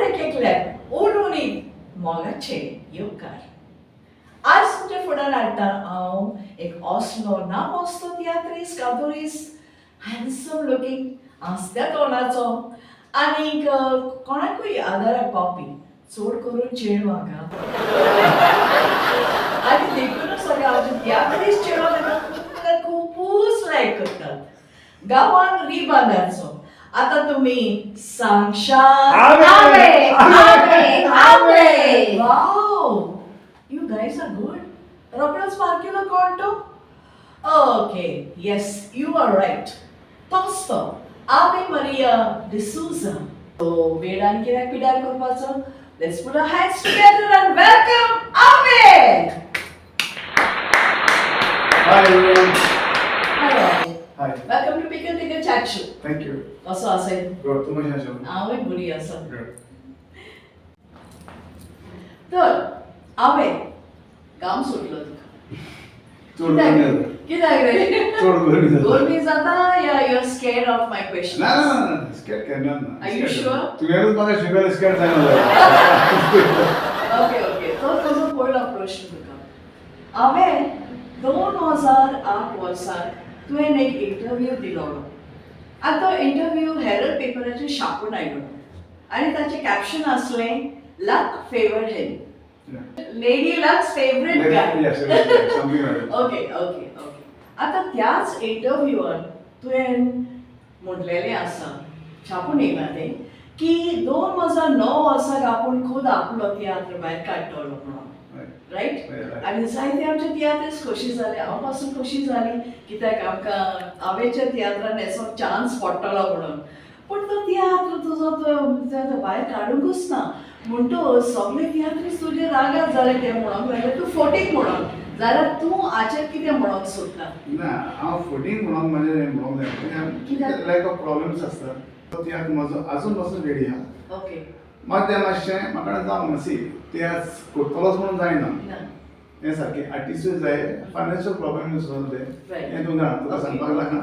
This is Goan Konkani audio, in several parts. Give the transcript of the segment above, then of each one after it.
एक एकल्याक उणुणीत मोगाचे येवकार. आज तुमच्या फुडार हाडटा हांव एक असलो नामस्तो तियात्रीस कादोरीस, हँडसम लुकींग, हांसत्या तोंडाचो आनीक कोणाकूय आदाराक पावपी, चड करून चेडवांक आं. आनी देखूनच सगळे आमचे तियात्रीस चेडवां ताका खूब म्हणल्यार खुबूच लायक करतात. गांवान रिबांदाचो आता तुम्ही सांगशात? Ave! Ave! Ave! Wow, you guys are good. रोकडोच पार्किलो कोण तो? Okay, yes, you are right. तोच तो आवे मरिया डिसूजा. तो वेळ आनी कित्याक पिड्यार करपाचो? Let's put our hands together and welcome Ave. Hi everyone. Hello Ave. Hi. Welcome to Pickle Tickle Chat Show. Thank you. कसो आसा? Good. तूं कशें आसा? हांवूय बरी आसा. Good. तर आवे, घाम सुटलो तुका? चड गरमी जाता. कित्याक रे? चड गरमी जाता. गरमी जाता या you are scared of my question? ना ना ना, स्केट केन्ना ना. Are you sure? तुवेंच म्हाका शिकयलें, स्केट जायना जाल्यार. ओके ओके, तो तुजो पयलो प्रश्न तुका. हांवें 2008 वर्साक तुवें एक इंटरव्यू दिलोलो आनी तो इंटरव्यू हेरल्ड पेपराचेर छापून आयलो आनी ताचें कॅप्शन आसलें, "Luck favour him, lady luck's favourite guy." Yes, yes, something like that. Okay okay okay आतां त्याच इंटरव्यूआन तुवें म्हटलेलें आसा, छापून येयलां तें, की 2009 वर्साक आपूण खूद आपलो तियात्र भायर काडटलो म्हणून. रायट? Right. आनी जायते आमचे तियात्रीस खोशी जाले, हांव पासून खोशी जाली, कित्याक आमकां आवेच्या तियात्रान येसो चान्स पडटलो म्हणून. पूण तो तियात्र तुजो तो तो भायर काडुंकूच ना. म्हणटकच सगळे तियात्रीस तुजे रागार जाले. ते म्हणोंक लागले तूं फोटींग म्हणून. जाल्यार तूं हाचेर कितें म्हणोंक सोदता? ना, हांव फोटींग म्हणून म्हजें म्हणूंक जायना. कित्याक? लायक ऑफ प्रॉब्लेम्स आसता. तो तियात्र म्हजो अजून पासून रेडी आहा. मात तें मातशें म्हाका जावंक ना. सी, तियात्र करतलोच म्हणून जायना. ना. हें सारकें आर्टिस्टूय जाय, फायनान्शियल प्रॉब्लेम सुद्दां ते. हें तूं जाणा, तुका सांगपाक लागना.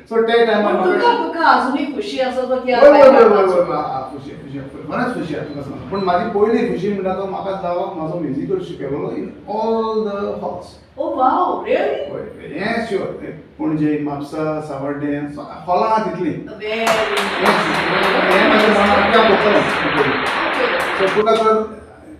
सो ते टायमार पूण तुका तुका अजुनूय खुशी आसा तो हय तियात्र हय भायर हय हय. काडपाचो? हय, खुशी खुशी, बरेंच खुशी आहा तुका सांगता. पूण म्हाजी पयली खुशी म्हणटा तो म्हाका जावप म्हाजो म्युजिकल शिकयलो in all the halls. Oh wow, really? हय, हें शुअर. पणजे, म्हापसा, सावर्डे हॉलां आहा तितलीं. वेरी हें म्हाजें मनाक हांव करतलो. सो तुका तर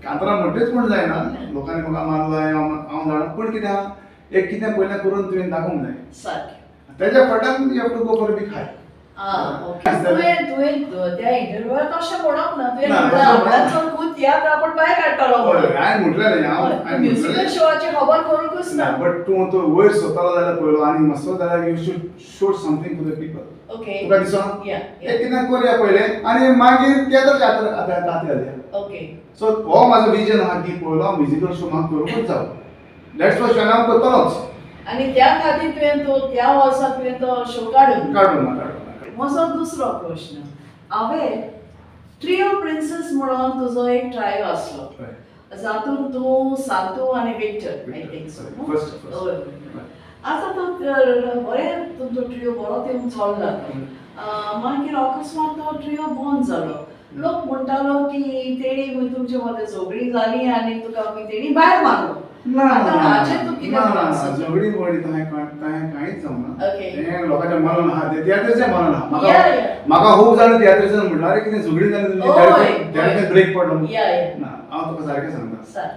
कांतरां म्हणटेच म्हूण जायना. लोकांनी म्हाका मारला हें हांव हांव जाणा. पूण कितें आहा, एक कितें पयलें करून तुवें दाखोवंक जाय. तेज्या फाटल्यान you have to go for big high. Ah, okay. तुवें त्या इंटरव्यूआत अशें म्हणोंक ना. तुवें ना, म्हणलां तशें आपणाचो खूद तियात्र आपण भायर काडटलो म्हणून. हांवें म्हटलें हांव हांवें म्युजिकल म्हटलें. शोआची खबर करूंकच ना, ना. बट तूं तो वयर सोदतालो जाल्यार पयलो आनी मातसो जाल्यार you should show something to the people. तुका दिसना? या. एक कितें करुया पयलें आनी मागीर तियात्र जात्रा आतां दात घालया. सो हो म्हाजो विजन आहा की पयलो म्युजिकल शो म्हाका करूंकूच जावो. That's why हांव करतलोच. आनी त्या खातीर तुवें तो त्या वर्सा तुवें तो शो काडून काडून ना, काडून ना. म्हजो दुसरो प्रश्न, हांवें ट्रियो प्रिन्सीस म्हणून तुजो एक ट्रायो आसलो जातून तूं, सांतू आनी Victor, I think so. First, first. हय. आतां तो बरें तुमचो ट्रियो बरो तें चल्ला. मागीर अकस्मात तो ट्रियो बंद जालो. लोक म्हणटालो की तेणी खंय तुमचे मदें झगडीं जालीं आनी तुका खंय तेणी भायर मारलो. ना. आतां हाचेर तूं कितें ना म्हणूंक ना, सोदता? झगडीं वगडी तशें तशें कांयच जावना. Okay. हें लोकांच्या मनान आहा, तें तियात्रीच्या मनान आहा. म्हाका Yeah. म्हाका खूब जाण तियात्रीसान म्हटलं, अरे कितें झगडीं जालीं तुमची, तियात्रीक ब्रेक पडलो. Yeah. ना, हांव तुका सारकें सांगता. सार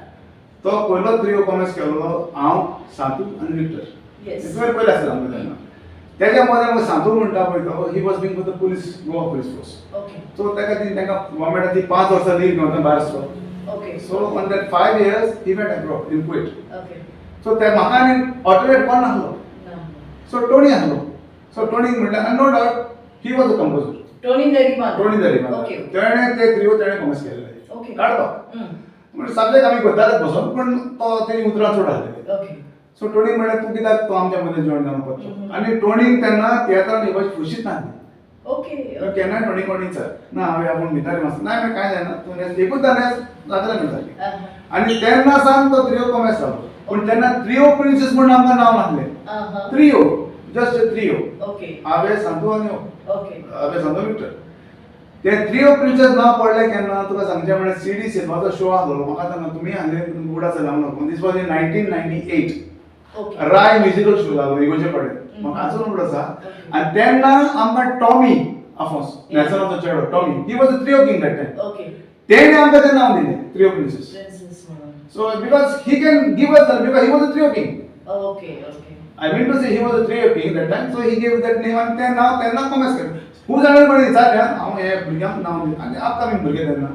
तो पयलो ट्रियो कॉमर्स केल्लो हांव, सांतू आनी विक्टर. तुवें पयलें आसलें आमकां तेन्ना. तेज्या मदें मागीर सांतू म्हणटा पळय तो, he was being with the police, Goa Police Force. So ताका ती तांकां गव्हर्मेंटान ती 5 वर्सां लीव मेवता भायर आसलो. So on that 5 years he went abroad in Kuwait. So ते म्हाका आनी ऑल्टरनेट कोण नासलो. ना. सो टोनी आसलो. सो टोनी म्हटल्यार, no doubt he was a composer. Tony the Riba. Tony the Riba. तेणें ते ट्रियो तेणें कॉमर्स केलेले काडपाक. म्हणजे सब्जेक्ट आमी करताले बसोन, पूण तो तेणी उतरां चड आहलेली. सो टोनी म्हणल्यार, तूं कित्याक तो आमच्या मदें जॉयन जावन पडलो. आनी टोनीक तेन्ना तियात्रान येवपाची खुशीच नासली. केन्नाय टोनी कोणी सर ना, हांवें आपूण भितर मातसो ना मागीर कांय जायना, तूं न्हेस, एकूच न्हेस जातलें न्हू सारकें. आनी तेन्ना सावन तो त्रियो कॉमेस जालो. पूण तेन्ना त्रियो प्रिन्सीस म्हणून आमकां नांव नासलें. त्रियो, जस्ट त्रियो. हांवें सांतू आनी हांवें सांतू विक्टर. ते त्रियो प्रिन्सेस नांव पडलें केन्ना तुका सांगचें म्हळ्यार सी डी सिल्वाचो शो आसलो. म्हाका आतां तुमी हांगा उगडास जालो नको. This was in 1998. Okay. Rai musical show जालो इगोर्जे कडेन, म्हाका अजून उगडास आसा. आनी तेन्ना आमकां टॉमी आफोन्स, नेल्सनाचो चेडो Tommy, he was a trio king that time. तेणे आमकां तें नांव दिलें त्रियो प्रिन्सेस. प्रिन्सेस म्हणून. So because he can give us, because he was a trio king. Okay okay I mean to say he was a trio king that time, so he gave that name आनी तें नांव तेन्ना कॉमर्स केलें. खूब जाणांनी म्हणलें विचारलें हांव हे भुरग्यांक नांव दिवन आनी अपकमींग भुरगे तेन्ना.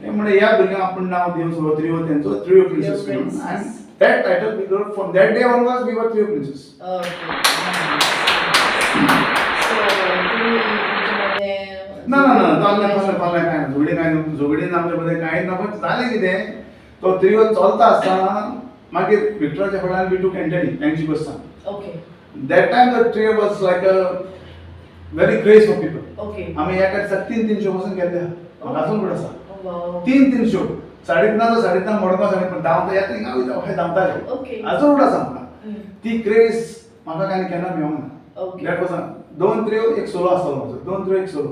ते म्हणलें ह्या भुरग्यांक आपूण नांव दिवन सो त्रियो तेंचो त्रियो प्रिन्सेस म्हणून. आनी that title we got from that day onwards, we were trio princess. Okay, so तुम्ही तुमच्या ना ना ना, चल्लें चल्लें चल्लें, कांय ना, झगडीं कांय ना, झगडीं ना आमच्या मदें कांयच ना. पण जालें कितें, तो त्रियो चलता आसतना मागीर विक्टराच्या फुड्यान we took Antony एनजी बसान. That time the trio was like a very craze for people. आमी एका दिसा तीन तीन शो पासून गेल्ले आहा. म्हाका अजून फुडें आसा. तीन तीन शो, 3:30 3:30 मडगांव, 3:30 धांवता येता हिंगा वयता हय धांवताले. अजून फुडें आसा म्हाका. ती क्रेज म्हाका कांय केन्ना मेळोंक ना. That was दोन त्रियो एक सोलो आसतलो म्हजो, दोन त्रियो एक solo.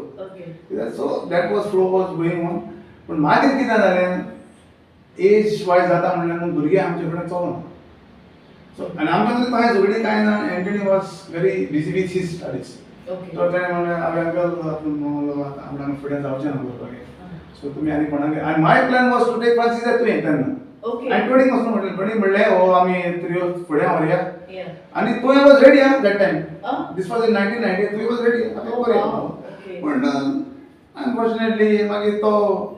So that was flow was going on. पूण मागीर कितें जालें, एज वायज जाता म्हणल्यार न्हू भुरगीं आमचे फुडें चलना. सो आनी आमच्या मदीं कांय झगडीं कांय ना. Antony was very busy with his studies. तो तेणें म्हणलें, हांवें अंकल आतां फुडें जावचें ना करपाक, सो तुमी आनी कोणाक. आनी my plan was to take Francis तुवें तेन्ना. आनी टोणीक वचून म्हणलें, टोणी म्हणलें हो आमी त्रियो फुडें व्हरया. आनी तुवें वॉज रेडी आं that time. This was in 1990. तुवें वॉज रेडी आतां करूया. पूण अनफॉर्च्युनेटली मागीर तो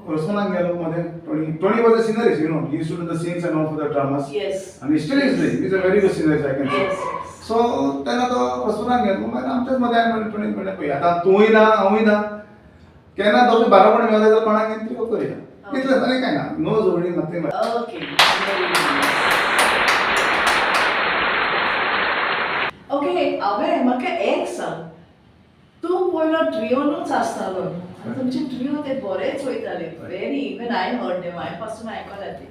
रोसमनाक गेलो मदें. Tony, Tony was a scenarist, you know, he used to do the scenes and all for the dramas. आनी still is doing, is a very good scenarist, I can say. So तेन्ना तो रोसमनाक गेलो, मागीर आमच्याच मदें हांवें टोणीक म्हणलें, पळय आतां तूंय ना हांवूय ना, केन्ना दोगूय बाराबण मेळ्ळे जाल्यार कोणाक त्रियो करूया, इतलेंच, आनी कांय ना, नो झगडीं, nothing. Okay okay हांवें म्हाका एक सांग, तूं पयलो ट्रियोनूच आसतालो आनी तुमचे ट्रियो ते बरेच वयताले, very, even I heard them, हांवें पासून आयकला ते.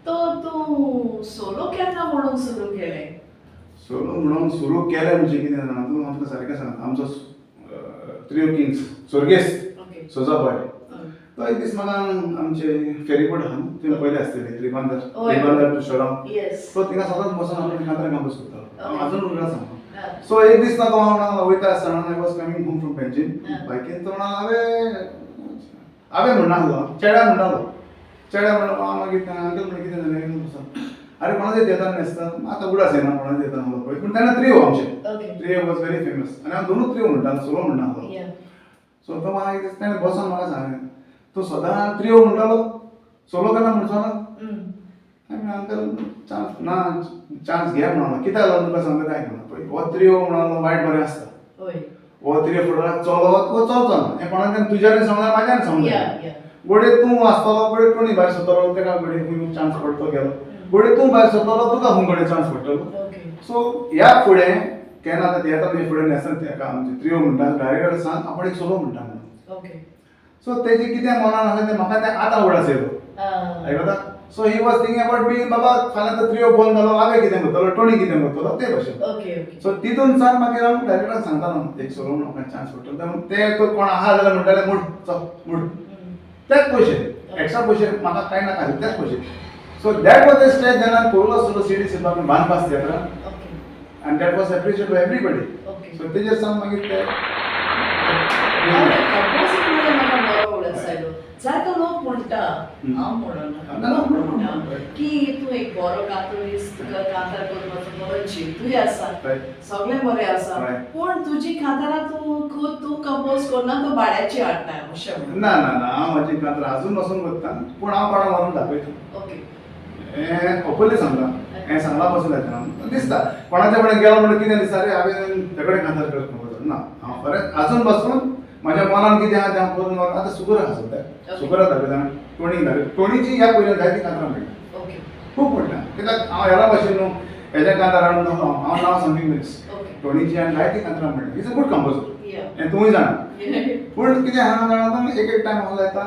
तो तूं सोलो केन्ना म्हणून सुरू केलें? सोलो म्हणून सुरू केलें म्हणजे कितें जाणा तूं, आमकां सारकें सांग, आमचो त्रियो किंग्स स्वर्गेस्त सोजा बॉय, तो एक दीस म्हाका आमचे फेरीबोट आहा न्हू, तुवें पयलें आसतलें, रिबांदर, रिबांदर टू शोरांव. सो थिंगा सदांच बसून आमी कांतार कंपोज करतालो. हांव अजून उगडास सांगता. सो एक दीस ना तो हांव म्हणा वयता आसतना, I was coming home from Panjim बायकीन, तो म्हणा हांवें हांवें म्हणनासलो, चेड्या म्हणटालो, चेड्या म्हणलो. हांव मागीर अंकल म्हणलें कितें जालें, अरे कोणाचें तियात्रान न्हेसता, आतां उगडास येना कोणाचें तियात्रान आसलो पळय, पूण तेन्ना त्रियो आमचें, trio was very famous. आनी हांव दोनूच त्रियो म्हणटालो, सोलो म्हणनासलो. सो तो म्हाका एक दीस तेणें बसून म्हाका सांगलें, तूं सदां त्रियो म्हणटालो, सोलो केन्ना म्हणचो ना? हांवें अंकल चान्स ना, चान्स घे म्हणलो, कित्याक लागून तुका सांगता काय म्हणा, पळय हो त्रियो म्हणलो वायट बरें आसता, हो त्रियो फुडाराक चलत वो चलचो ना, हें कोणाच्यान तुज्यान सांगना म्हाज्यान सांगना. घडये तूं आसतलो, घडये टोणी भायर सरतलो, तेका घडये खंय चान्स पडटलो गेलो, घडये तूं भायर सरतलो, तुका खंय कडेन चान्स पडटलो. सो ह्या फुडें केन्ना आतां तियात्रान तुवें फुडें न्हेसना तेका आमचें त्रियो म्हणटा, डायरेक्टर सांग आपूण एक सोलो म्हणटा म्हणून. सो तेजें कितें मनान आसलें तें म्हाका तें आतां उगडास येयलो, आयकता. So he was thinking about me, बाबा फाल्यां तो त्रियो बंद जालो, हांवें कितें करतलो, टोणी कितें करतलो, ते भशेन. सो तितून सावन मागीर हांव डायरेक्टराक सांगतालो एक सोलो म्हणून म्हाका चान्स पडटलो, ते तो कोण आहा जाल्यार म्हणटाले म्हूण चल म्हूण, तेच पयशे, एक्स्ट्रा पयशे म्हाका कांय नाका, तेच पयशे. So that was the stage जेन्ना पयलो solo C D Silva बांदपास तियात्रान, आनी that was appreciate by everybody. So तेजेर सावन मागीर ते जायतो लोक म्हणटा, हांव म्हणना, लोक म्हणटा की तूं एक बरो कांतरिस्त, तुका कांतार करपाचो बरो झेतूय आसा, सगळें बरें आसा, पूण तुजी कांतारां तूं खूद तूं कंपोज करना, तूं भाड्याची हाडटा अशें म्हणून. ना ना ना, हांव म्हजी कांतारां अजून बसून करता, पूण हांव कोणाक व्हरून दाखयता, हें ओपनली सांगता, हें सांगला पासून जाता दिसता कोणाच्या कडेन गेलो म्हणून कितें दिसता, अरे हांवें त्या कडेन कांतार करप ना, हांव खरेंच अजून बसून म्हज्या मनान कितें आहा तें हांव करून आतां सुगूर आसा सद्याक, सुगूराक दाखयता, टोणीक दाखयता, टोणीची ह्या पयल्यान जायती कांतारां मेळटा, खूब म्हणटा, कित्याक हांव हेरा भाशेन न्हू हेज्या कांतार हाडून दाखलो, हांव नांव सांगपी मनीस, टोणीची आनी जायती कांतारां मेळटा, is a good composer, हें तुवूय जाणा. पूण कितें आहा जाणा, एक एक टायम असो जाता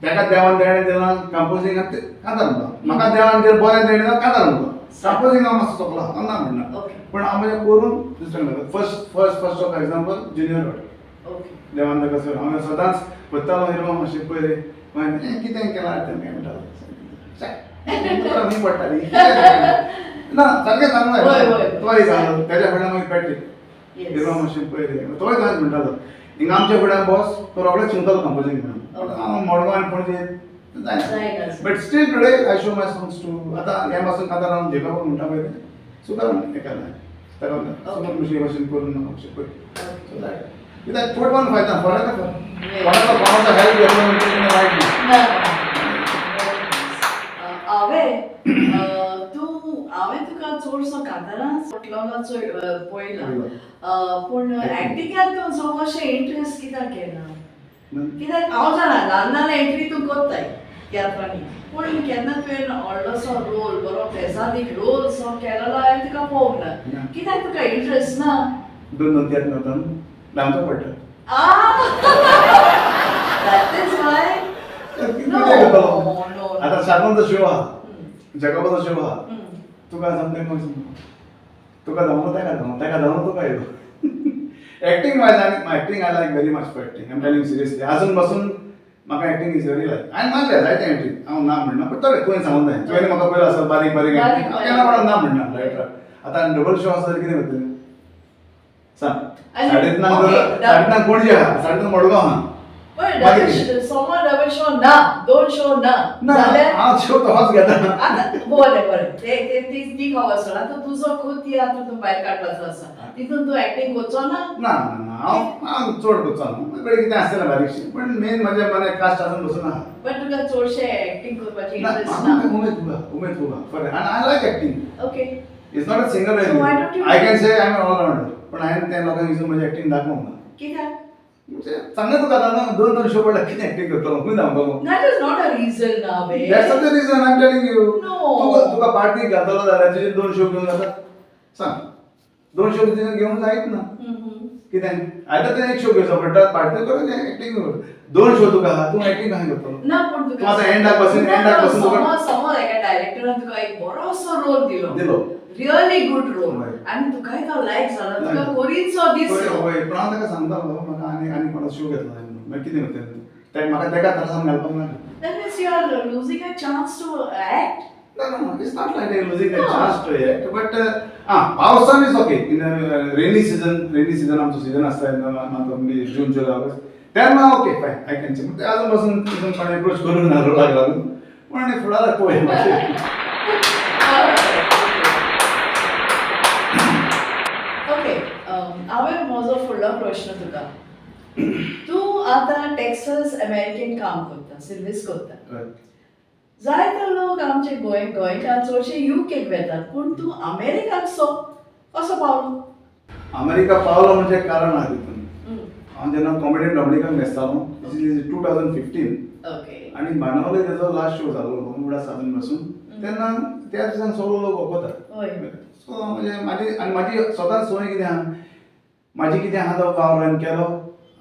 तेका देवान देणें दिलां कंपोजींग कांतार म्हणटा, म्हाका देवान दिलें बरें देणें दिलां कांतार म्हणटा, कंपोजींग हांव मातसो चोकला, हांव ना म्हणना, पूण हांव म्हजें करून दुसऱ्यांक दाखयता. First first first of example junior वाट, देवान ताका सर हांव सदांच वतालो हिरवा मातशें पळय रे, मागीर कितें केलां तें म्हणटालो, खंय पडटाली ना सारकें सांगू तोय सांगलो. तेज्या फुड्यान मागीर पॅट्रीक हिरवा मातशें पळय रे, तोय तशेंच म्हणटालो. हिंगा आमच्या फुड्यान बॉस तो रोखडेच शिंवतालो कंपोजींग म्हणून. हांव मडगांव आनी पणजे जायना, but still today I show my songs to. आतां हें पासून आतां हांव जेकाबाक म्हणटा पळय तें सुदार एका ताका सुमार मातशें हे भाशेन करून म्हाका मातशें पळय सो that कित्याक फुटबॉल फायदा फरक आसा कोणाचो कोणाचो हेल्प घेतलो म्हणटकीर वायट ना. हांवें तूं हांवें तुका चडसो कांतारां पटलोनाचो पळयला, पूण एक्टिंगान तूं सो मातशें इंट्रस्ट कित्याक घेना? कित्याक हांव जाणा ल्हान ल्हान एंट्री तूं करताय तियात्रांनी, पूण केन्ना तुवें व्हडलोसो रोल बरो पेजादीक रोल सो केलेलो हांवें तुका पळोवंक ना. कित्याक तुका इंट्रस्ट ना? दोन दोन तियात्र वता न्हू, धांवचो पडटा. That is why. कितें करतलो आतां? शार्माचो शो आहा, जगोबाचो शो आहा, तुका समथायम तुका धांवलो ताका धांवलो, ताका धांवलो तुका येयलो. एक्टिंग वायज आनी acting I like very much for acting. I am telling seriously, आजून पासून म्हाका एक्टिंग is very लायक. हांवें मारल्या जायते एंट्री, हांव ना म्हणना, पण तरी तुवें सांगूंक जाय. तुवें म्हाका पयलो आसा बारीक बारीक एक्टिंग, हांव केन्ना कोणाक ना म्हणना रायटराक. आतां डबल शो आसा जाल्यार कितें करतलें सांग? 3:30 3:30 पणजे आहा, 3:30 मडगांव आहा. सोमार डबल शो ना, दोन शो ना जाल्यार हांव शो तोच घेता. आतां बरें बरें ते ती ती खबर सोड. आतां तुजो खूद तियात्र तूं भायर काडपाचो आसा, तितून तूं एक्टिंग करचो ना? ना ना, हांव हांव चड करचो ना, म्हजे कडेन कितें आसतलें बारीकशें, पण मेन म्हजें मनाक कास्ट आसून बसून आहा. बट तुका चडशें एक्टिंग करपाची इंट्रस्ट ना? उमेद खूब आहा, उमेद खूब आहा खरें, आनी I like acting. It's not a single. I can say I am all rounder, पण हांवें त्या लोकांक विसरून म्हजी एक्टिंग दाखोवंक ना. कित्याक? म्हणजे चांगलें तुका आतां न्हू, दोन दोन शो पडल्या, कितें एक्टिंग करतलो, खंय धांवतलो? That is not a reason ना बे. That's not the reason I am telling you. No. तुका पार्टीक घातलो जाल्यार तुजे दोन शो घेवन जाता? सांग, दोन शो तुजें घेवंक जायत ना. कितें आयतार तुवें एक शो घेवचो पडटा पार्टी करून एक्टिंग कर. दोन शो तुका आहा, तूं एक्टिंग कशें करतलो? ना, पूण तूं आतां एंडाक बसून एंडाक बसून तुका समज समज एका डायरेक्टरान तुका एक बरोसो रोल दिलो, दिलो, रियली गुड रोल, आनी तुकाय तो लायक जाला, तुका करीनसो दिसलो. वय, पण हांव ताका सांगता, बाबा म्हाका आनी आनी कोणा शो घेतलो जाय म्हणून, मागीर कितें करतलें तें? म्हाका तेका त्रासान घालपाक नाका. That means you are losing a chance to act. No, no, no. It's not like they're losing a chance to act, but पावसान is okay. In rainy season, rainy season आमचो सीझन आसता in the month of May, June, July, August. तेन्ना okay fine, I can say. ते अजून पासून तितून कोणें एप्रोच करूंक ना रोलाक लागून, पूण आनी फुडाराक पळोवया मातशें. ओके, हांवें म्हजो फुडलो प्रश्न तुका. तूं आतां टॅक्सास अमेरिकेन काम करता, सर्वीस करता. जायते लोक आमचे गोंय गोंयकार चडशे युकेक वेतात, पूण तूं अमेरिकाक सो कसो पावलो? अमेरिका पावलो म्हणजे कारण आहा तितून. हांव जेन्ना कॉमेडियन डॉमिनिकाक न्हेसतालो, 2015, आनी बाणावले तेजो लास्ट शो जालो उगडास साधून बसून, तेन्ना त्या दिसान सगळो लोक वखता. सो म्हणजे म्हाजी आनी म्हाजी स्वताच संवय कितें आहा, म्हाजी कितें आहा तो वावर हांवें केलो,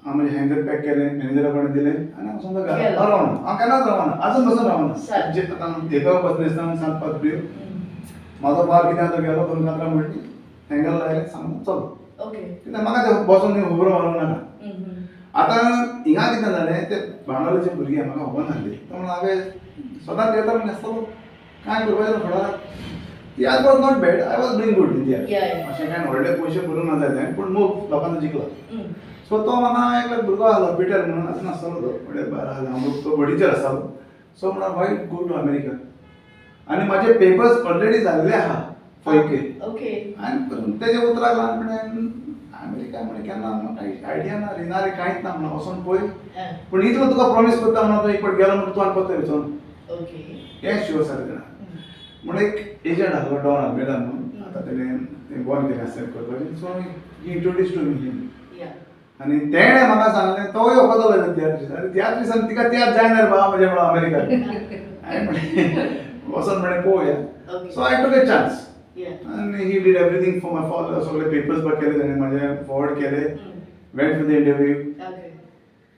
हांव म्हजें हँगर पॅक केलें, मॅनेजरा कडेन दिलें आनी हांव समजा घरा गेलो. हांव रावना, हांव केन्नाच रावना, आजून बसून रावना. सारकें. आतां एका बसून दिसता सांत पांच बियो म्हाजो वावर कितें आहा तो गेलो, दोन कातरां म्हणली, हँगर लायलें, सांगून चलो. कित्याक म्हाका तें बसून खबरो मारूंक नाका. आतां हिंगा कितें जालें, ते बाणावलेचे भुरगे म्हाका खबर नासली, तो म्हणून हांवें स्वता तियात्र नासतलो कांय करपाचें फुडाराक. तियात्र was not bad, I was doing good in तियात्र. अशें कांय व्हडले पयशे करूंक ना जाय, पूण मोग लोकांचो जिखला. सो तो म्हाका एकलो भुरगो आहलो पिटर म्हणून, आतां नासतलो तो, फुडें भायर आहलो, हांव तो बडीचेर आसतालो. सो म्हणून why go to America, आनी म्हाजे पेपर्स ऑलरेडी जाल्ले आहा फॉर युके. आनी तेजे उतराक लागून म्हणलें अमेरिका म्हणे केन्ना म्हाका आयडिया ना रे, ना रे कांयच ना, म्हणून वचोन पळय, पूण इतलो तुका प्रॉमीस करता म्हणून तूं एक फावट गेलो म्हणून तूं आनी परतो वचोन हें शुअर सारकें ना. म्हणून एक एजंट आहलो डॉन आल्मेदा म्हणून, आतां तेणें बंद केलें आसता करपाचें. So he introduce to me him, आनी तेणें म्हाका सांगलें, तोय वखदलो तियात्रीस, आनी तियात्रीसान तिका तियात्र जायना रे बाबा म्हजें म्हणून अमेरिका. हांवें म्हणलें वचोन म्हणलें पळोवया. So I took a chance, आनी he did everything for my for सगळे पेपर्स बी केले तेणें म्हाजे, फॉरवर्ड केले, went for the interview.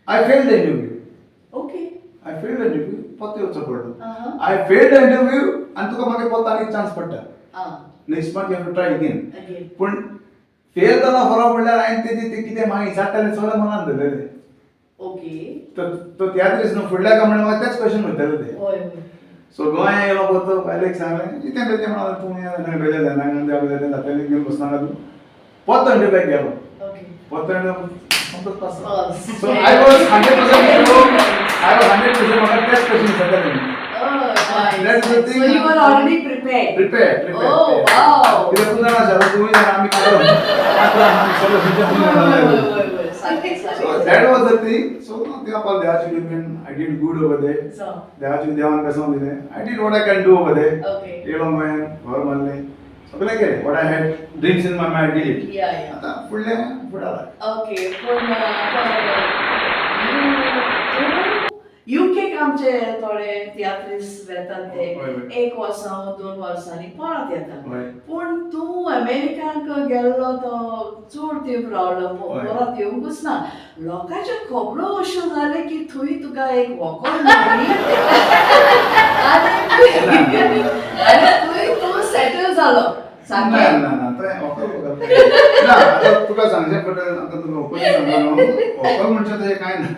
I failed the interview. I failed the interview, परतो येवचो पडलो. I failed the interview आनी तुका मागीर परतो आनी चान्स पडटा. Next month you have to try again. Again. पूण फेल जालो खरो म्हणल्यार हांवें तेजी ते कितें म्हाका विचारतालें सगळें मनान धरलेलें. ओके. तो तियात्रीस न्हू फुडल्या काय म्हणल्यार म्हाका तेच क्वेश्चन वयताले ते. हय हय. सो गोंया येयलो परतो बायलेक सांगलें इतें बेतें म्हणून तूं हें बेजार जायना देवा जाता जातलें घेवन बसनाका तूं. परतो इंटरव्यूक गेलो. ओके. परतो interview pass. Pass. So I was 100% sure, I was 100% म्हाका तेच question विचारताले. Oh, nice. That's the thing. So you were already prepared. Prepared, prepared. Oh, wow. कित्याक तूं जाणा आसा, तुमी जाणा आमी काडप. आमी सगळें खंयच्या खंय वय म्हणलें. वय वय वय सारकें So सारकें. that was the thing. So त्या पाल देवाची कृपेन I did good over there. So, देवाची देवान बेसोन दिलें. I did what I can do over there. okay. येयलो गोंयान घर मारलें सगळें केलें. What I had dreams in my mind, I did it. Yeah, yeah. आतां फुडलें फुडाराक. Okay, पूण युकेक आमचे थोडे तियात्रीस वेतात ते हय, हय. एक वर्सां 2 वर्सांनी परत येतात. हय. पूण तूं अमेरिकाक गेल्लो तो चड तेंप रावलो हय. परत येवंकूच ना. लोकांच्यो खबरो अश्यो जाल्यो की थंय तुका एक व्हंकल मेळ्ळी आनी थंय तूं सेटल जालो ना सारकें. ना ना तें व्हंकल व्हंकल ना. आतां तुका सांगचें पडटलें आतां तुका व्हंकल सांगता न्हू. व्हंकल म्हणचें तशें कांय ना.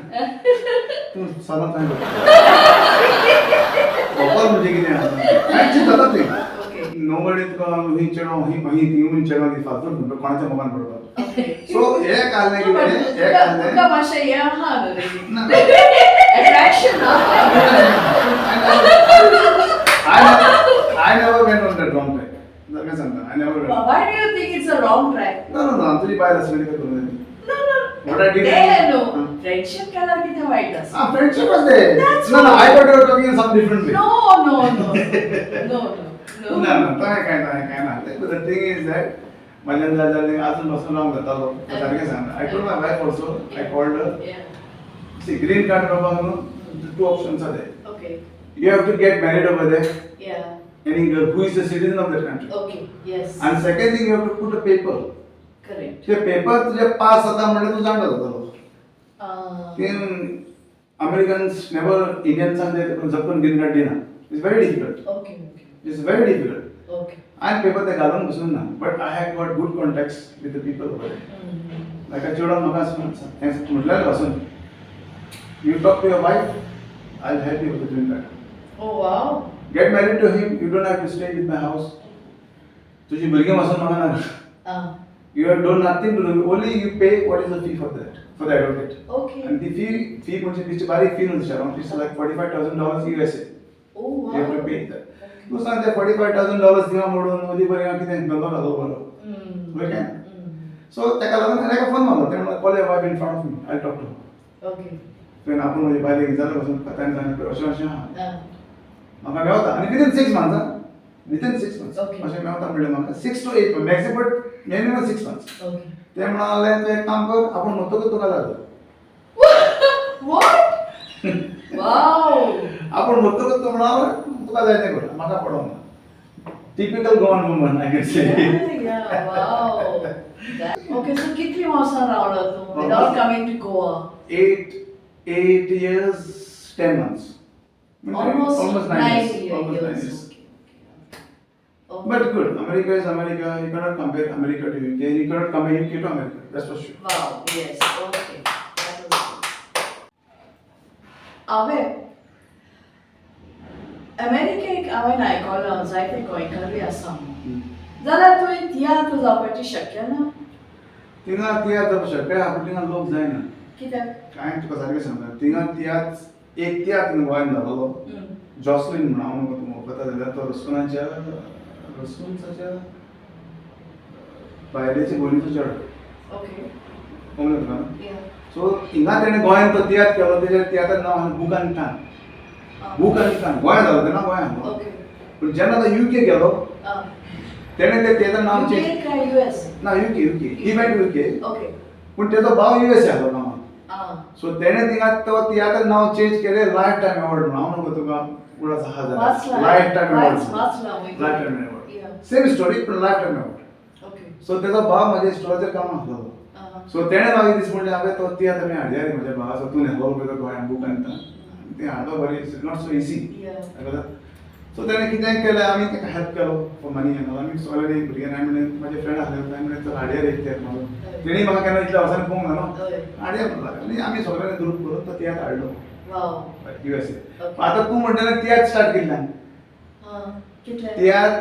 तूं सदांच हांवें व्हंकल म्हणजे कितें आसा कांय चिंतता तें. ओके. नोबडी तुका ही चेडो ही ही ती चेडो ती फालतू कोणाच्या मोगान पडपाक. ओके. सो एक आहलें तूं कितें एक तुका आहलें तुका मातशें हें आहा न्हू रे. ना. Attraction आहा. I never went on that wrong track. सारकें सांगता I never went. Why do you think it's a wrong track? ना ना ना तुजी बायल आसली तिका करूं जाय. No, no. What I did- तें न्हू. Huh. Friendship केल्यार कितें वायट आसा? Ah, friendship was there. That's No, no, I what- thought you were talking in some different way. No, no, no. No, no, no. ना ना तशें कांय ना कांय ना. But the thing is that म्हज्यान जालें जालें आजून पासून रॉंग जातालो. सारकें सांगता. I told my wife also. I called her. Yeah. See, green card मेळपाक न्हू two options are there. Okay. You have to get married over there. Yeah. Any girl who is a citizen of that country. Okay. Yes. And second thing, you have to put a paper. Correct. ते पेपर तुजे पास जाता म्हणल्यार तूं जाणा जातालो. ते अमेरिकन्स नेवर इंडियन्सांक ते जपून ग्रीन कार्ड दिना. It's very difficult. Okay. Okay. It's very difficult. Okay. हांवें पेपर ते घालून बसून ना. But I have got good contacts with the people over there. ताका चेडवान म्हाका म्हटल्यार पासून you talk to your wife, I will help you with the green card. Oh wow. Get married to him, you don't have to stay with my house. तुजी भुरगीं वचून म्हाका नाका. You have done nothing to do, only you pay what is the fee for that, for the advocate. Okay. आनी ती फी फी म्हणजे तिची बारीक फी न्हू around it's like $45,000 USA. Oh wow. You have to pay that. तूं सांग ते $45,000 दिना म्हणून मदीं बरें हांव कितें धंदो घालो बरो. बरें काय ना. सो ताका लागून हांवें ताका फोन मारलो. तेणें म्हणलें call your wife in front of me, I talk to her. Okay. तुवें आपूण म्हजे बायलेक विचारलें पासून ताणें सांगलें अशें अशें आहा म्हाका मेवता आनी विदीन 6 months within 6 months अशें मेवता म्हणलें म्हाका 6 to 8 maximum but minimum 6 months. Okay. ते म्हणाले तूं एक काम कर आपूण मरतकूच तुका जाय. What? Wow. आपूण मरतकूच तूं म्हणालो तुका जाय तें कर म्हाका पडोंक ना. Typical Goan woman I can say. Yeah, wow. Okay, so कितली वर्सां रावलो तूं without coming to Goa? 8 years 10 months. Almost 9 9 years. Almost 9 years. years. Okay, okay. But good. America is America. You cannot compare America to UK. You cannot compare UK to America. That's for sure. Wow, yes, okay. That was good. हांवें अमेरिकेक हांवें आयकलां जायते गोंयकारूय आसा म्हणून. जाल्यार तुवें तियात्र जावपाची शक्य ना? थिंगा तियात्र जावपाक शक्य आहा पूण थिंगा लोक जायना. कित्याक? कांय तुका सारकें सांगता. थिंगा तियात्र एक तियात्र गोंयांत जातालो. जॉसलीन म्हणून हांव म्हाका तूं वळखता जाल्यार तो रसकुनाच्या रसकुन्साच्या बायलेचे भयणीचो चेडो. ओके. कळ्ळें तुका? सो हिंगा तेणें गोंयांत तो तियात्र केलो. तेज्या तियात्राचें नांव आसा बूक आनी कान. बूक आनी कान गोंयांत जालो तेन्ना गोंयांत. ओके. पूण जेन्ना तो युके गेलो तेणें तें तियात्राचें नांव चेंज युके काय युएस? ना UK UK he went to UK. Okay. पूण तेजो भाव युएस आसलो कामाक. सो तेणें थिंगा तो तियात्राचें नांव चेंज केलें लायफ टायम एवॉर्ड म्हणून. हांव नको तुका उडास आहा जाल्यार life time award. Life time award same story पूण life time award. Okay. So तेजो भाव म्हज्या इस्टॉलाचेर कामाक आसलो. सो तेणें म्हाका दीस म्हणलें हांवें तो तियात्र आमी हाडया रे म्हज्या भावाचो तूं न्हेलो पळय तो गोंयांत बूक आनी तें हाडलो बरें. It's not so easy. So तेणें कितें केलें आमी ताका हेल्प केलो फॉर मनी एंड ऑल. आमी सगळे भुरग्यांनी हांवें म्हणलें म्हाजे फ्रेंड आसले हांवें म्हणलें चल हाडया रे तियात्र मारून. तेणी म्हाका केन्ना इतल्या वर्सांनी पळोवंक ना न्हू, हाडया म्हणून लागलो आनी आमी सगळ्यांनी ग्रूप करून तो तियात्र हाडलो USA. आतां तूं म्हणटा तियात्र स्टार्ट केल्ल्यान तियात्र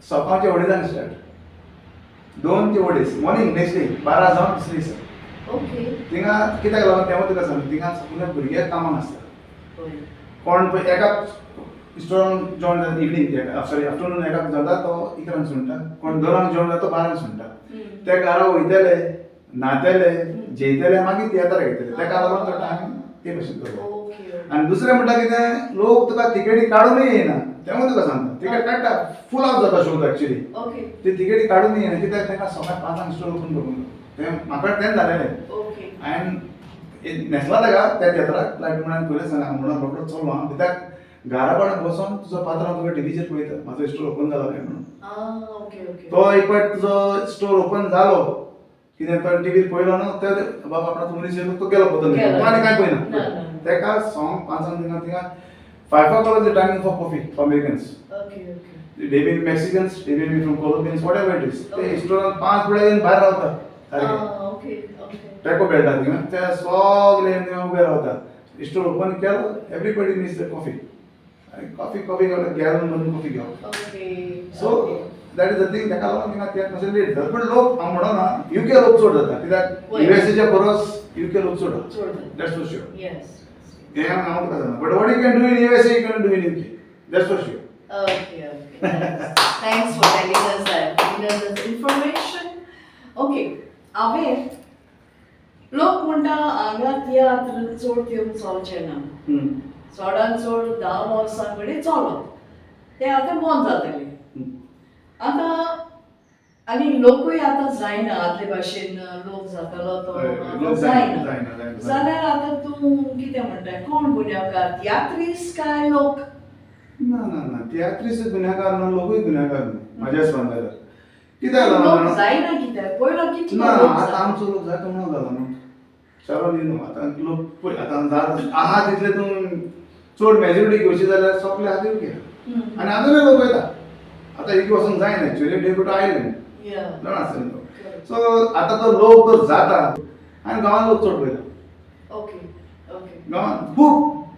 सकाळचे अडेजांक स्टार्ट, 2 ते 2.5 मॉर्निंग नेक्स्ट डे 12 जावन दुसरे दिसा. थिंगा कित्याक लागून तें तुका सांग, थिंगा सगळे भुरगे कामाक आसता. कोण पळय एका स्टोरान जेवण जाता इवनींग सॉरी आफ्टरनून एकाक जाता तो 11 सुणटा, कोण 2 जेवण जाता तो 12 सुणटा. ते घरा वयतले न्हातले जेयतले मागीर तियात्राक येतले. तेका लागून तो टायम ते भशेन करता. आनी दुसरें म्हणटा कितें लोक तुका तिकेटी काडूनय येयना, तें तुका सांगता. तिकेट काडटा फूल हावस जाता शो एक्चुली, ती तिकेटी काडून येयना कित्याक तांकां सकाळ 5 स्टोर ओपन करूंक तें म्हाका तेंच जालेलें. हांवें न्हेसला ताका त्या तियात्राक लायक म्हणून पयलें सांगा म्हणून रोकडो चल्लो हांव, कित्याक घरा कडेन बसोन तुजो पात्रांव तुका टिवीचेर पळयता म्हाजो स्टोर ओपन जाला काय म्हणून. तो एक फावट तुजो स्टोर ओपन जालो कितें तो टिवीर पळयलो न्हू ते बाबा आपणाचो मनीस येयलो तो गेलो पतन, तो आनी कांय पळयना. ताका सॉंग 5 थिंगा थिंगा 5 o'clock is the timing for coffee for Americans. They may be Mexicans, they may be from Colombians, whatever it is. ते स्टोरान 5 वेळा भायर रावता सारके. टॅको मेळटा थिंगा ते सगळे थिंगा उबे रावता. स्टोर ओपन केलो everybody needs the coffee. Coffee coffee gallon भरून कॉफी घेवप. So that is the thing. ताका लागून थिंगा तियात्र मातशें लेट जाता. पण लोक हांव म्हणना UK लोक चड जाता कित्याक USAच्या परस UK लोक चड जाता. That's for sure. हें हांव तुका सांगता. But what you can do in USA you can do in UK, that's for sure. Okay, okay. Thanks for telling us that, giving us this information. Okay, हांवें लोक म्हणटा हांगा तियात्र चड तेंप चलचें ना, चडान चड 10 वर्सां कडेन चलत तें आतां बंद जातलें. आतां आनी लोकूय आतां जायना आदले भाशेन, लोक जातालो तो आतां जायना. जाल्यार आतां तूं कितें म्हणटा, कोण गुन्यांवकार, तियात्रीस काय लोक? ना ना ना, तियात्रीस गुन्यांवकार ना, लोकूय गुन्यांवकार न्हू म्हाज्या हिसपान जाल्यार. कित्याक लागून जायना कित्याक पयलो कितलो ना आतां आमचो लोक जायतो म्हणून जालो न्हू शारो न्ही न्हू. आतां लोक पळय आतां जात आहा तितले तूं चड मेजोरिटी घेवची जाल्यार सगळे आहा ते आनी आजुनूय लोक वयता. आतां एक वचूंक जायना actually, they go to island जाणा आसतलें तो. सो आतां तो लोक तो जाता आनी गांवांत लोक चड वयता. गांवांत खूब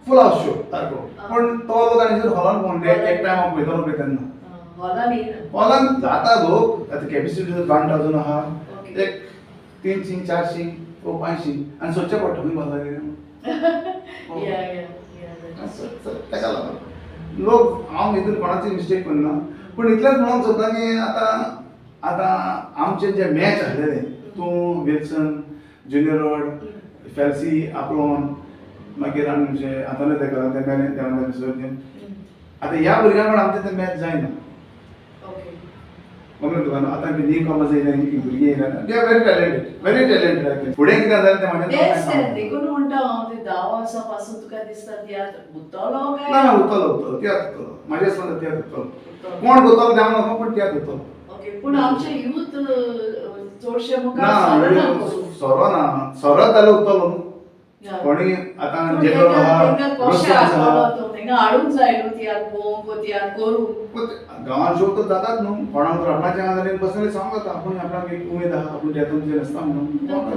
फूल हावस शो सारको, पूण तो लोक आनी हॉलान पळोवन एक टायम हांव पळयतालो पळय तेन्ना हॉलान जाता लोक. आतां कॅपेसिटी 1000 आहा, एक 300 400 वो 500 आनी सोदचें पडटा खंय बसला कितें. ताका लागून लोक हांव हितून कोणाची मिस्टेक करना, पूण इतलेंच म्हणूंक सोदता की आतां आतां आमचे जे मॅच आसलेले तूं विल्सन ज्युनियर रॉड फेल्सी आप्लोन मागीर आनी म्हणजे आतां तेका ते मेले आतां ह्या भुरग्यां कडेन आमचें तें मॅच जायना. कमलें तुका आतां न्यू कमर्स येयल्या भुरगीं येयल्या, they are very talented, very talented. फुडें कितें जालें तें म्हाजें देखून म्हणटा हांव ते 10 वर्सां पासून तुका दिसता तियात्र उरतलो काय ना? ना उरतलो, उरतलो तियात्र उरतलो म्हाजें समज तियात्र उरतलो. कोण उरतलो तें हांव नको, पूण तियात्र उरतलो. ओके, पूण आमचे यूथ चडशे ना सोरो ना, सोरो जाल्यार उरतलो न्हू कोणी. आतां जेको हाडूंक जाय न्हू तियात्र पळोवंक, तियात्र करूंक. गांवांत शो तर जातात न्हू कोणाक तर आपणाच्या हांगा जाल्यार पर्सनली सांगूंक जाता आपूण आपणाक एक उमेद आहा आपूण तियात्रान आसता म्हणून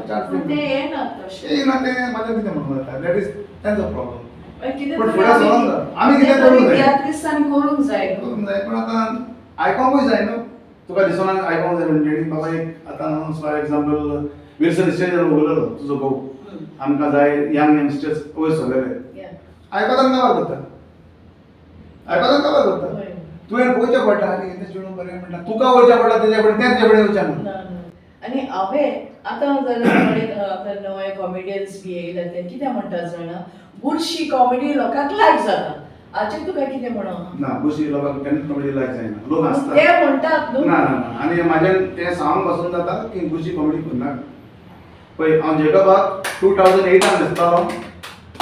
चान्स ते येना तशें येना तें म्हाजें कितें म्हणूंक जाता, that is तांचो प्रॉब्लम. पण फुडें सरोंक जाय आमी कितें करूंक जाय तियात्रिस्तांनी करूंक जाय, करूंक जाय. पूण आतां आयकोंकूय जाय न्हू तुका दिसना आयकोंक जाय म्हणटा बाबा एक आतां फॉर एग्जाम्पल विल्सन स्टेजार उलयलो तुजो भाऊ, आमकां जाय यंग यंगस्टर्स वयर सरलेले, आयकतान काबार करता, आयकतान काबार करता. तुवें पळोवचें पडटा आनी हें चेडूं बरें म्हणटा तुका वयचें पडटा तेजे फुडें, तें तुजे फुडें वयचें ना. आनी हांवें आतां जाल्यार आतां नवे कॉमेडियन्स बी येयले ते कितें म्हणटा जाणा, बुरशी कॉमेडी लोकांक लायक जाता. हाचेर तुका कितें म्हणो? ना बुरशी लोकांक केन्नाच कॉमेडी लायक जायना, लोक हांसता ते म्हणटात न्हू. ना ना ना, आनी म्हाज्यान तें सांगूंक पासून जाता की बुरशी कॉमेडी करनाका. पळय हांव जेकबाक 2008 न्हेसतालो,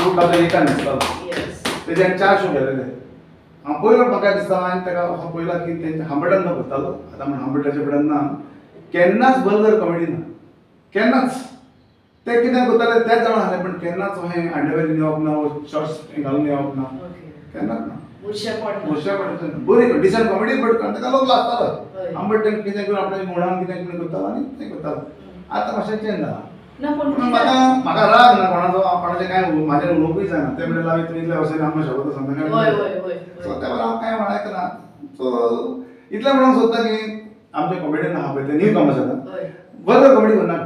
2008 न्हेसतालो, तेज्यान 4 शो केलेले. हांव पयलो म्हाका दिसता हांवें ताका पयला की तेंच्या हांबेटान तो करतालो. आतां म्हण हांबेटाच्या फुड्यान ना, केन्नाच वल्गर कॉमेडी ना, केन्नाच. ते कितें करताले तेच जाणा आसलें, पण केन्नाच अहें अंडरवेर येवप ना, शॉर्ट्स घालून येवप ना, केन्नाच ना. बुरशेपण बरी डिसंट कॉमेडी बट ताका लोक लागतालो. आंबट तें कितें करून आपल्या मुळान कितें कितें करतालो आनी तें करतालो. आतां मातशें चेंज जाला. पूण म्हाका म्हाका राग ना कोणाचो, कोणाचें कांय म्हाजें उलोवपूय जायना. तें म्हणल्यार लावी तूं इतले वर्सां आमकां शबत सांगता, सो त्या वेळार हांव कांय म्हणना. सो इतलें म्हणूंक सोदता की आमचे कॉमेडियन आहा पळय ते न्यू कमर्स आसा, वल्गर कॉमेडी करनाका,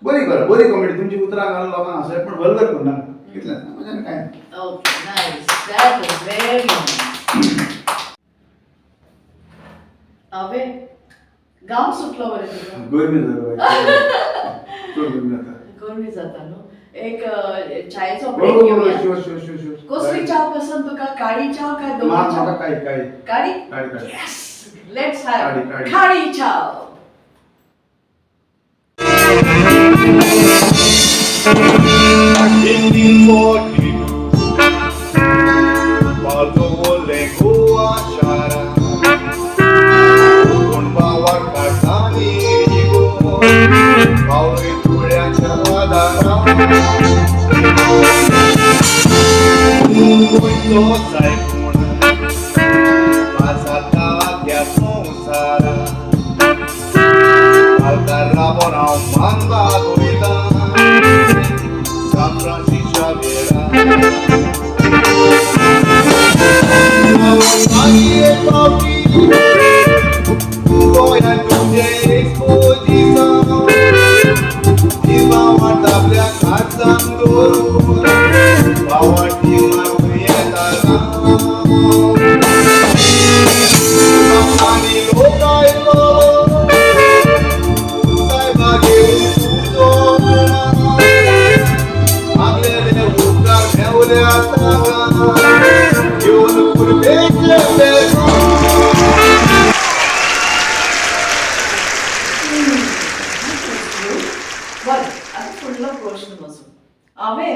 बरी करा, बरी कॉमेडी तुमची उतरां घालून लोकांक हांसय, पण वल्गर करनाका, इतलें म्हज्यान कांय. Okay, nice, that was very nice. हांवें गांव सुटलो बरें तुका? गरमी जाता, चड गरमी जाता. गरमी जाता न्हू. एक चायचो ब्रेक घेवया. Sure sure sure sure. कसली च्या पसंत तुका, काळी च्या काय धवी च्या? म्हाका काळी. काळी. काळी? काळी काळी. येस, let's have काळी. काळी च्या. बरें, आतां फुडलो प्रश्न म्हजो. हांवें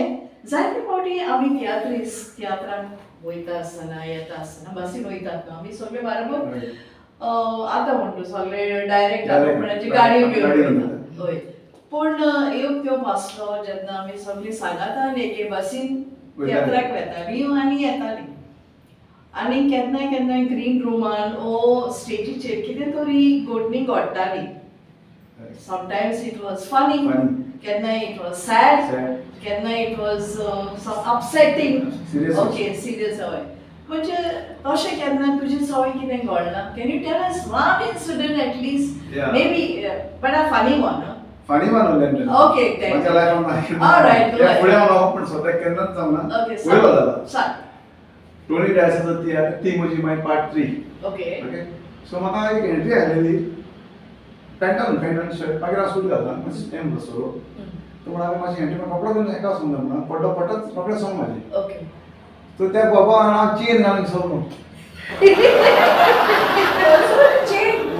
जायते फावटी आमी तियात्रीस तियात्रांक वयता आसतना येता आसतना बसीन वयतात न्हू आमी सगळे बाराबर, आतां म्हणटा सगळे डायरेक्ट आपणाची गाडी घेवन वयता. हय, पूण एक तेंप आसलो जेन्ना आमी सगळीं सांगातान एके बसीन तियात्राक वेतालीं आनी येतालीं. आनी केन्नाय केन्नाय ग्रीन रुमान ओ स्टेजीचेर कितें तरी घडणी घडटाली. Sometimes it was funny, केन्नाय it was sad, केन्नाय it was some upsetting, okay serious. हय, म्हणजे तशें केन्ना तुजे सवय कितें घडलां? Can you tell us one incident at least, maybe but a funny one? Funny one. Okay, म्हज्या लायफान ऑलरायट. फुडें हांव पण सद्याक केन्नाच जावना. पयलो जाला टोनी डायसाचो तियात्र, ती म्हजी मागीर पार्ट 3. ओके ओके, सो म्हाका एक एंट्री आयलेली, पॅन्टान पॅन्टान शर्ट, मागीर हांव सूट घालता, मातशें टायम बसलो तो म्हणून हांवें मातशी एंट्री कपडो घेवन एका वचूंक जाय म्हणून पडटो पडटच रोखडें सोंग म्हाजें. ओके, सो त्या बाबा हांव चेन घालून सोडलो.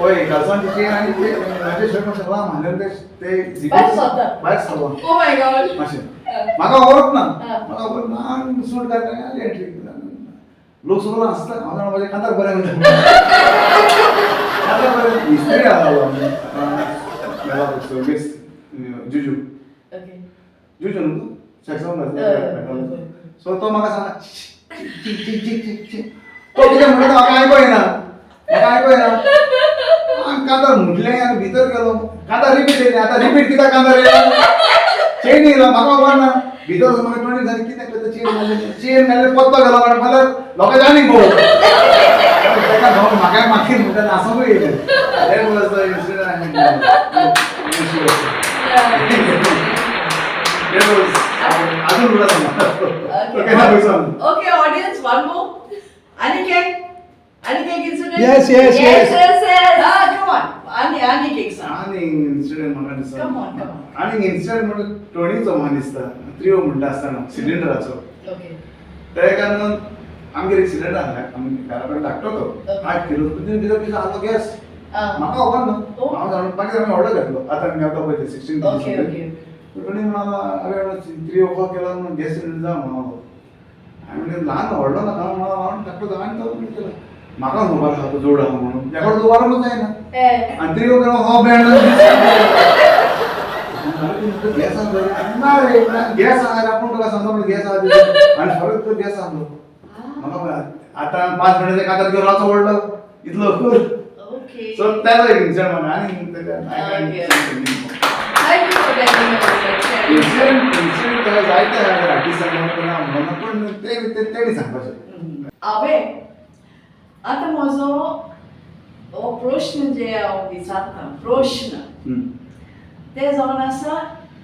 वय, घालसांची चेन आनी म्हाजें शर्ट मातशें लांब आसलें, ते भायर सरलां. ओ my God. मातशें म्हाका खबरच ना, म्हाका खबर ना, सूट घातलें आनी एंट्री. लोक सगळो हांसता, हांव जाणा म्हजें कांतार बरें म्हणटा, कांतार बरें. मिस्त्री आसा मिस जुजू, जुजू न्हू तूं सॅक्सोफोन घालता. सो तो म्हाका सांगता, तो कितें म्हणटा म्हाका आयको येना, म्हाका आयको येना. कांतार म्हटलें आनी भितर गेलो, कांतार रिपीट येयलें. आतां रिपीट कित्याक कांतार येयला, चेन येयला म्हाका खबर ना. भितर वचून म्हाका टोणी जाली, कितें करता, चेन घातली, चेन घातली, पत्तो गेलो कारण म्हणल्यार लोकांचे आनीक भोव ताका भाव म्हाका मागीर म्हणटा नासोंकूय येयलें. That was the incident I had. That was अजून उरला सांगा. Okay audience, one more. आनीक एक, आनीक एक incident. Yes yes yes yes yes. Come on, आनी आनीक एक सांग. आनी इन्सिडंट म्हाका दिसता. Come on, come on. आनी इन्सिडंट म्हणल्यार टोणीचो म्हाका दिसता, त्रियो म्हणटा आसतना सिलिंडराचो. ओके, त्या कारणान आमगेर एक सिलिंडर आसलें, आमी घरा कडेन धाकटो तो 8 किलो, भितर भितर आसलो गॅस. म्हाका खबर ना, हांव जाणा मागीर आमी ऑर्डर घातलो. आतां आमी मेळटा पळय ते 16. टोणी म्हणालो, हांवें 3 o'clock केला म्हणून गॅस सिलिंडर जावं म्हणलो. हांवें म्हणलें ल्हान व्हडलो नाका म्हणलो, हांव धाकटो जावं. आनी तो केलो म्हाका खबर आसा तो जोड आहा म्हणून, तेका दवरूंकूच जायना. आनी 3 o'clock हो बँड गॅस आसा ना रे, गॅस आसा आपूण तुका सांगता म्हणून गॅस आसा. आनी खरेंच तो गॅस आसलो. म्हाका आतां आनी 5 मिनटां कागद घेवन रावचो पडलो इतलो. ओके. सो तेजो एक इन्सिडंट म्हाका आनी Thank you for telling us that, sharing. Incident जायते आहा आर्टिस्टांक म्हणून, पूण ते तेणी सांगपाचें. हांवें आतां म्हजो हो प्रश्न जे हांव विचारता प्रश्न ते जावन आसा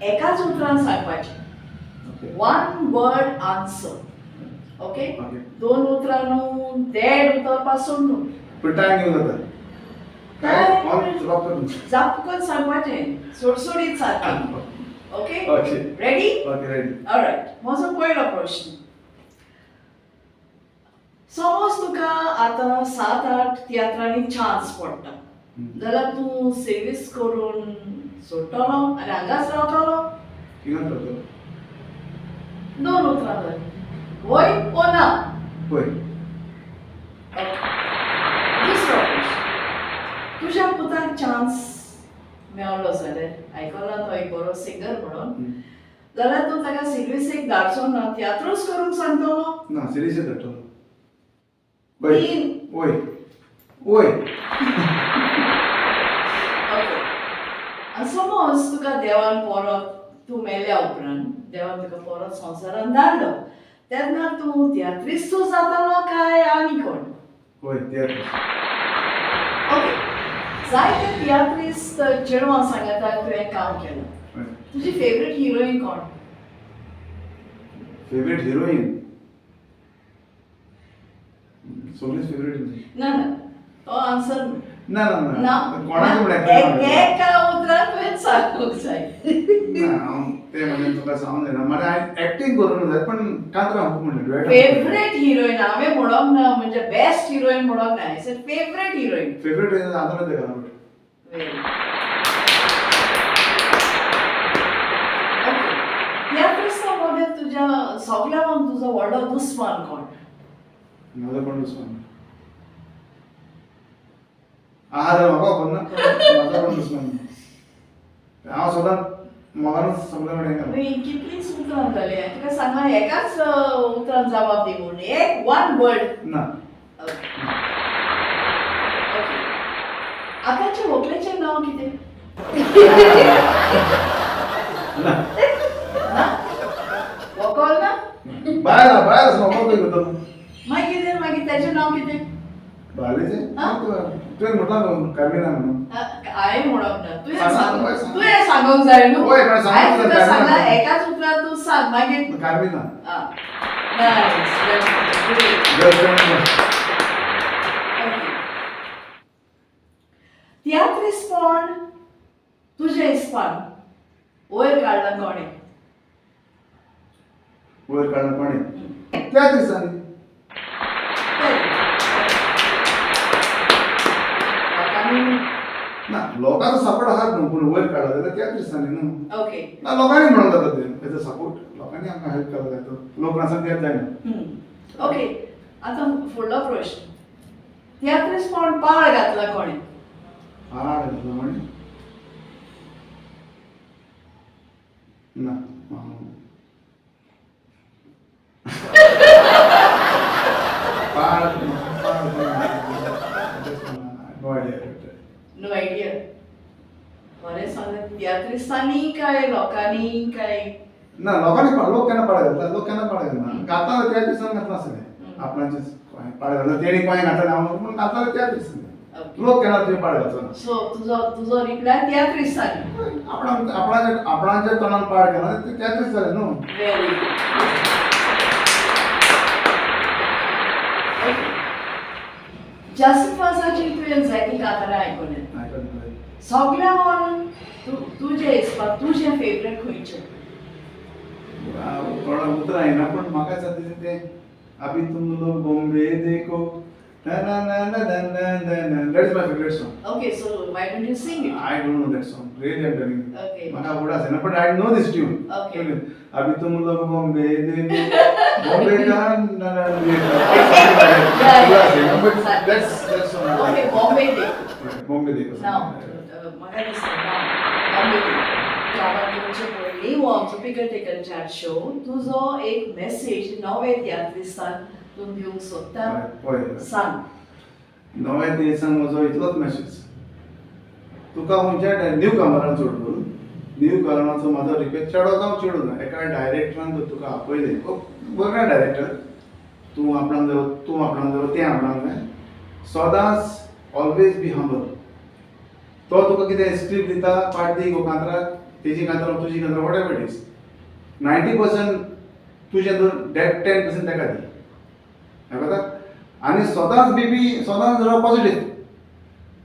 एकाच उतरान सांगपाचें. One word answer, okay? Okay. दोन उतरां न्हू, देड उतर पासून न्हू. पूण टायम घेवन जाता काय? Time- जाप करून सांगपाचें, सोडसोडीत सारकें, okay? Okay. Ready? Okay, ready. Alright, म्हजो पयलो प्रश्न. समज तुका आतां 7-8 तियात्रांनी चान्स पडटा जाल्यार तूं सर्वीस करून सोडटलो आनी हांगाच रावतलो? थिंगाच रावतलो. दोन उतरां जाय, वय ओ ना? पळय. ओके. दुसरो प्रश्न. तुज्या पुताक चान्स मेवलो जाल्यार, आयकलां तो एक बरो सिंगर म्हणून, जाल्यार तूं ताका सर्विसेक धाडचो ना, तियात्रूच करूंक सांगतलो? ना, सिरियस धाडटलो. वय. तीन. वय वय. ओके. आनी समज तुका देवान परत, तूं मेल्या उपरांत देवान तुका परत संवसारान धाडलो तेन्ना तूं तियात्रिस्तूच जातलो काय आनी कोण? वय, तियात्र. ओके. जायते तियात्रिस्त चेडवां सांगता तुवें काम केलां. तुजी फेवरेट हिरोईन कोण? फेवरेट हिरोईन सगळीच फेवरेट. ना ना, तो आन्सर न्हू. ना ना. ना. ना, कोणाचें म्हळ्यार? एका उतरान तुवें सांगूंक जाय. ना, हांव ते म्हणजे तुका सांगूंक जायना. म्हाका हांवें एक्टींग करूंक जाय, पण कांतरां खूब म्हणलें, डुएटां. फेवरेट हिरोईन हांवें म्हणोंक ना, म्हणजे बेस्ट हिरोईन म्हणोंक ना, I said favourite heroine. Favourite heroine Antoinette कालांगुटे. Very okay. ह्या क्रिस्तांव मदें तुज्या सगळ्यांक तुजो व्हडलो दुस्मान कोण? म्हजो कोण दुस्मान आहा जाल्यार म्हाका खबर ना. म्हजो कोण दुस्मान ना. हांव सदांच मोगानूच सगळे कडेन घालता. न्ही, कितलींच उतरां जालीं. तुका सांगलां एकाच उतरान जबाब दी म्हणून, एक वन वर्ड. ना. ओके. आतांच्या व्हंकलेचें नांव कितें? ना. ना, व्हंकल ना? बायल बायल आसा, म्हाका खंय करतलो? मागीर कितें? मागीर तेजें नांव कितें? बायलेचें? हा? तुवें म्हटलां न्हू कार्मिना म्हणून. हांवें म्हणप ना, तुवें सांग, सांग. सांग, सांग. तुवें सांगूंक जाय न्हू. वय, पण सांगूंक हांवें तुका जाय. सांगलां एकाच उतरान तूं सांग मागीर. कार्मिना. आं, नायस. गर्लफ्रेंड. ओके. तियात्रिस्पण तुज्या हिसपान वयर काडलां कोणें? वयर काडला कोणें त्या दिसांनी? लोकांनी. ना, लोकांचो सपोर्ट आसात न्हू, पूण वयर काडला जाल्यार त्याच दिसांनी न्हू. ओके. ना, लोकांनी म्हणून जाता ते तेजो सपोर्ट, लोकांनी आमकां हेल्प केला जाय. तो लोक नासत त्यात जायना. ओके, आतां फुडलो प्रश्न. तियात्रिस्पण पाळ घातला कोणें? पाड घातला कोणें? ना, पाड पाड, no idea. No idea. बरें सांगलें. तियात्रिस्तांनी काय लोकांनी काय? ना, लोकांनी. लोक केन्ना पाड घातला? लोक केन्ना पाड घालना. घातला त्या दिसान घातला आसतलें आपणाचेच. पाड घातला तेणी कोणें घातला ना, पूण घातला त्या दिसान. लोक केन्ना तुवें पाड घालचो ना. सो तुजो रिप्लाय तियात्रिस्तांनी. आपणाच्या आपणाच्या तोंडान पाड केला ते त्याच जालें न्हू. Very okay. जासींत वाजाची तुवें जायतीं कांतारां आयकल्यात. आयकलें. सगळ्यांक तूं तुजें हिसपाक तुजें फेवरेट खंयचें? तोंडाक उतरां येना, पूण म्हाका दिसता तेजें तें अभी तुम लोग बॉम्बे देखो ना ना ना ना ना ना ना ना. That is my favourite song. Okay, so why don't you sing it? I don't know that song, really I am telling. म्हाका उगडास येना, but I know this tune. अभी तुम लोग बॉम्बे देखो, बॉम्बे का ना ना ना, but that's song. Okay, Bombay देखो. बॉम्बे देखो. नाव म्हाका दिसता नाव बॉम्बे देखो. गांवांत येवचे पयलीं हो आमचो पिकल टेकल चार शो, तुजो एक मॅसेज नवे तियात्रिस्तान तूं दिवंक सोदता? पळय. सांग. नव्या देसान म्हजो इतलोच मॅसेज तुका, खंयच्या न्यू कमरान चड करून न्यू कमराचो म्हाजो रिक्वेस्ट, चेडो जावं चेडूं जावं, एका डायरेक्टरान जर तुका आपयलें, बरें डायरेक्टर, तूं आपणाक जाय, तूं आपणाक जाय, तें आपणाक जाय, सदांच ऑलवेज बी हंबल. तो तुका कितें स्क्रिप्ट दिता, पार्ट दी गो कांतराक, तेजी कांतरां, तुजी कांतरां, whatever it is, 90% तुजें धर, that 10% ताका दी. कळटा? आनी सदांच बी सदांच राव पॉझिटीव.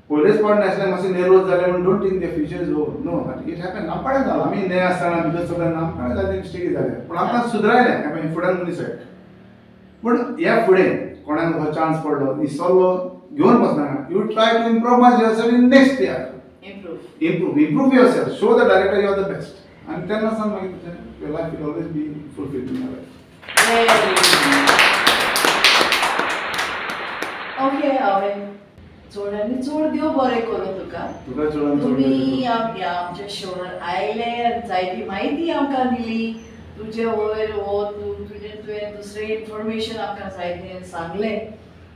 पयलेच पावट नासल्यार मातशें नेर्वोज जालें म्हूण don't think the future is over. No, it happen. आमकां जालो, आमी ने आसतना भितर सगळ्यां आमकां जायते मिस्टेकी जाले, पूण आमकां सुदरायलें आमी फुड्यान मनीस. पूण ह्या फुडें कोणाक हो चान्स पडलो, निसरलो, घेवन बसना. You try to improvise yourself in next year. Improve. Improve, improve yourself, show the director you are the best. आनी तेन्ना सावन मागीर तुजें your life will always be fulfilled in life. Okay, हांवें चड आनी चड देव बरें करूं तुका. तुका चोडून. तुमी ह्या आमच्या शोर आयले आनी जायती म्हायती आमकां दिली. तुजे वयर हो तूं तुजें तुवें दुसरें इन्फॉर्मेशन आमकां जायतें सांगलें,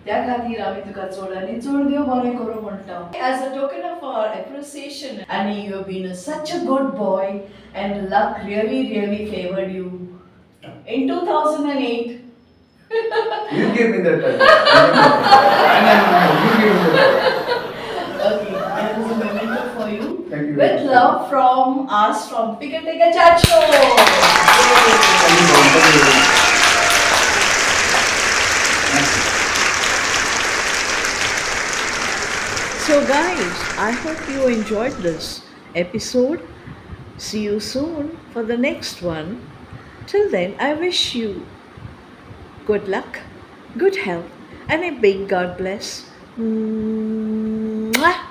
त्या खातीर आमी तुका चड आनी चड देव बरें करूं म्हणटा, as a token of our appreciation. आनी you been such a good boy and luck really really favoured you in 2008. You gave me that title. And you gave me that title. Okay, that is a memento for you. Thank you. With love from us from Pick and Take a Chat Show. Thank you, ma'am. Thank you. Thank you. So, guys, I hope you enjoyed this episode. See you soon for the next one. Till then, I wish you good luck, good health, and a big God bless. Mwah!